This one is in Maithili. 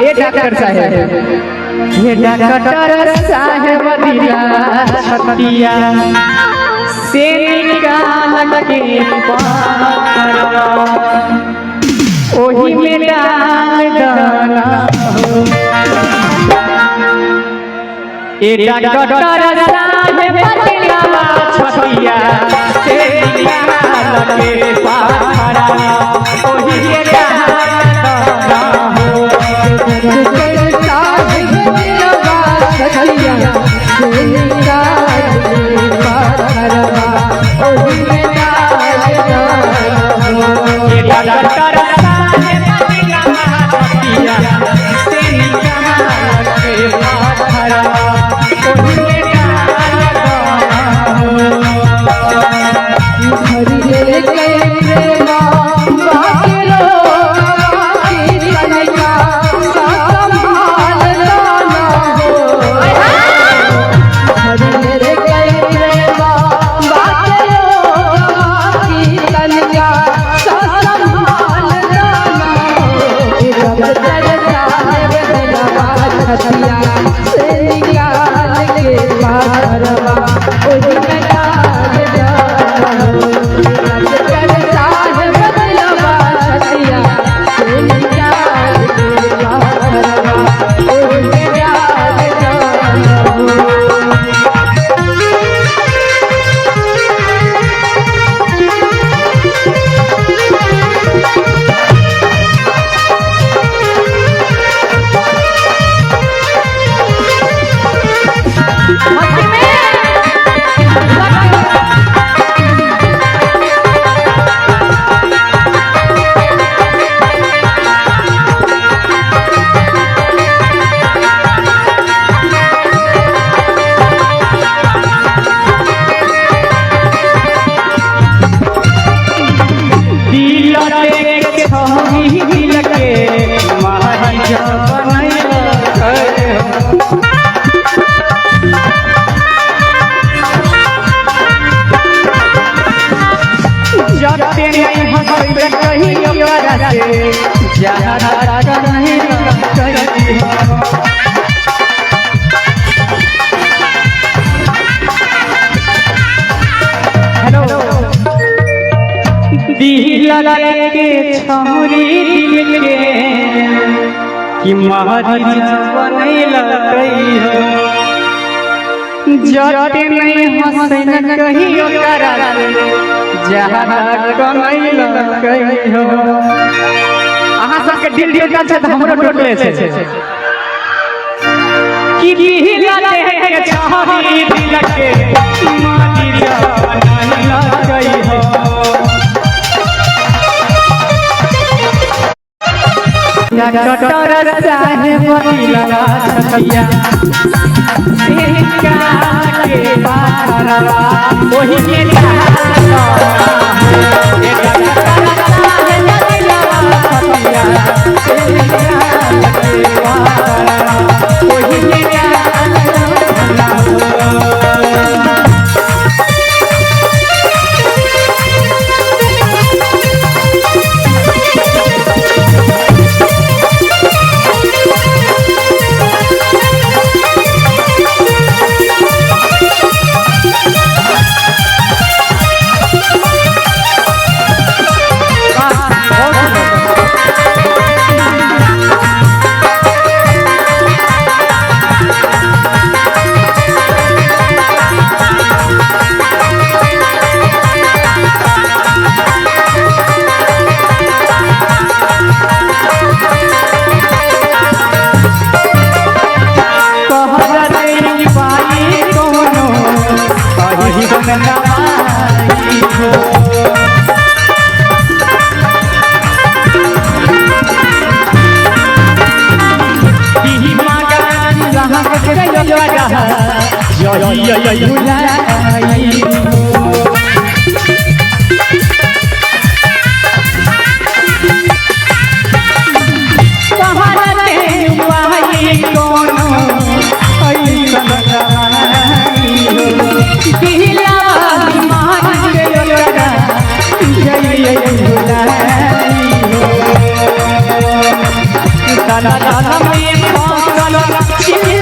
ए डॉक्टर साहेब, हे डॉक्टर साहेब दिला छतिया से निकाल के पाथरवा ओही में डाल दना हो। ए डॉक्टर साहेब दिला छतिया से निकाल के पाथरवा ओही में डाल दना हो। ए डॉक्टर साहेब दिला छतिया से निकाल के पाथरवा ओही में डाल दना हो। दिल के छही दिल के महाराजा बनैल हो। जते नहीं हंसैल कहियो से जहरा नहीं कहियो। हेलो दिल के छौरी दिल के कि महाराजा बनैल कहियो। जते नहीं हंसैल कहियो करा जहरा कमैल कहियो। अहाँ सबके दिल टूटल छै तऽ हमरो टूटले छै कि दिल के छौरी दिल के महाराजा बनैल कहियो। डॉक्टर साहेब दिला छतिया से निकाल के पाथरवा ओही में डाल दना हो। ए डॉक्टर साहेब दिला छतिया से निकाल के पाथरवा ओही में डाल दना हो। दलदल में फसल।